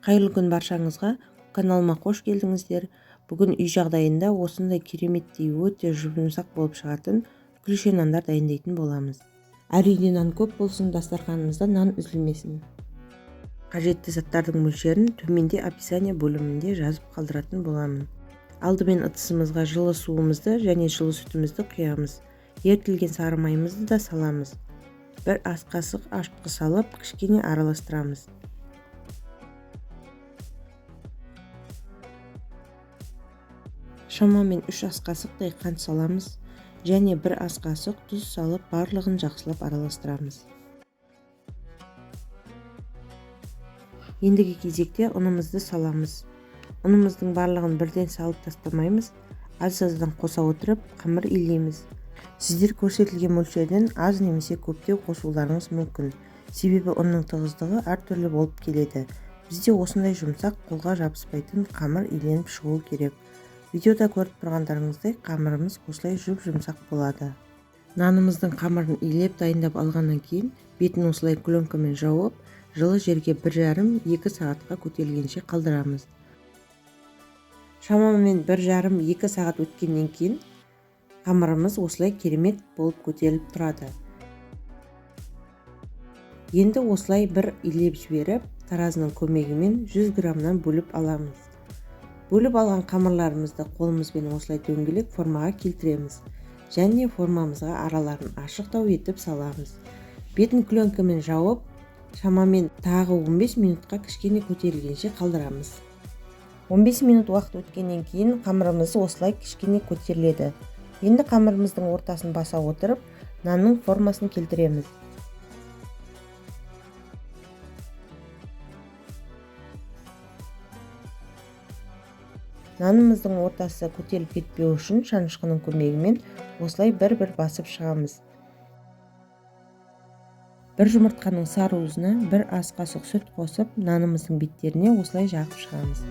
Қайырлы күн баршаңызға! Каналыма қош келдіңіздер. Бүгін үй жағдайында осындай кереметтей өте жұмсақ болып шығатын күлше нандар дайындайтын боламыз. Әр үйде нан көп болсын, дастарханымызда нан үзілмесін. Қажетті заттардың мөлшерін төменде описание бөлімінде жазып қалдыратын боламын. Алдымен ыдысымызға жылы суымызды және жылы сүтімізді құямыз. Ерітілген сары майымызды да саламыз. Бір ас қасық ашытқы салып, кішкене араластырамыз. Шамамен 3 ас қасықтай қант саламыз және 1 ас қасық тұз салып, барлығын жақсылап араластырамыз. Ендігі кезекте ұнымызды саламыз. Ұнымыздың барлығын бірден салып тастамаймыз, аз-аздан қоса отырып қамыр илейміз. Сіздер көрсетілген мөлшерден аз немесе көптеу қосуларыңыз мүмкін. Себебі ұнның тығыздығы әртүрлі болып келеді. Бізде осындай жұмсақ, қолға жабыспайтын қамыр иленіп шығуы керек. Видеода көріп тұрғандарыңыздай қамырымыз осылай жұп-жұмсақ болады. Нанымыздың қамырын илеп дайындап алғаннан кейін бетін осылай пленкамен жауып, жылы жерге 1,5-2 сағатқа көтерілгенше қалдырамыз. Шамамен 1,5-2 сағат өткеннен кейін қамырымыз осылай керемет болып көтеріліп тұрады. Енді осылай бір илеп жіберіп, таразының көмегімен 100 граммнан бөліп аламыз. Бөліп алған қамырларымызды қолымызбен осылай дөңгелек формаға келтіреміз және формамызға араларын ашықтау етіп саламыз. Бетін пленкамен жауып, шамамен тағы 15 минутқа кішкене көтерілгенше қалдырамыз. 15 минут уақыт өткеннен кейін қамырымыз осылай кішкене көтеріледі. Енді қамырымыздың ортасын баса отырып, нанның формасын келтіреміз. Нанымыздың ортасы көтеріліп кетпеу үшін шанышқының көмегімен осылай бір-бір басып шығамыз. Бір жұмыртқаның сары уызына бір ас қасық сүт қосып, нанымыздың беттеріне осылай жағып шығамыз.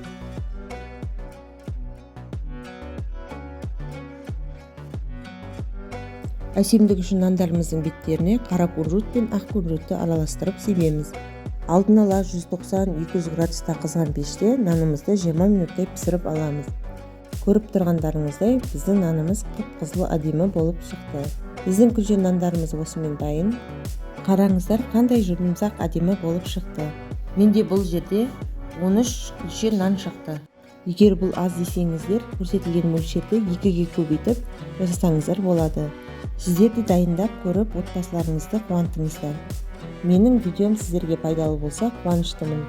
Әсемдік үшін нандарымыздың беттеріне қара кунжут пен ақ кунжутты араластырып себеміз. Алдын ала 190-200 градуста қызған пеште нанымызды 20 минуттай пісіріп аламыз. Көріп тұрғандарыңыздай, біздің нанымыз қып-қызыл әдемі болып шықты. Біздің күлше нандарымыз осымен дайын. Қараңыздар, қандай жұмсақ әдемі болып шықты. Менде бұл жерде 13 күлше нан шықты. Егер бұл аз десеңіздер, көрсетілген мөлшерді 2-ге көбейтіп жасасаңыздар болады. Сіздер де дайындап көріп, отбасыларыңызды қуантыңыздар. Менің видеом сіздерге пайдалы болса, қуаныштымын.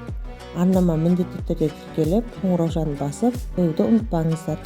Арнама міндетті түрде тіркеліп, қоңыраушаны басып қоюды ұмытпаңыздар.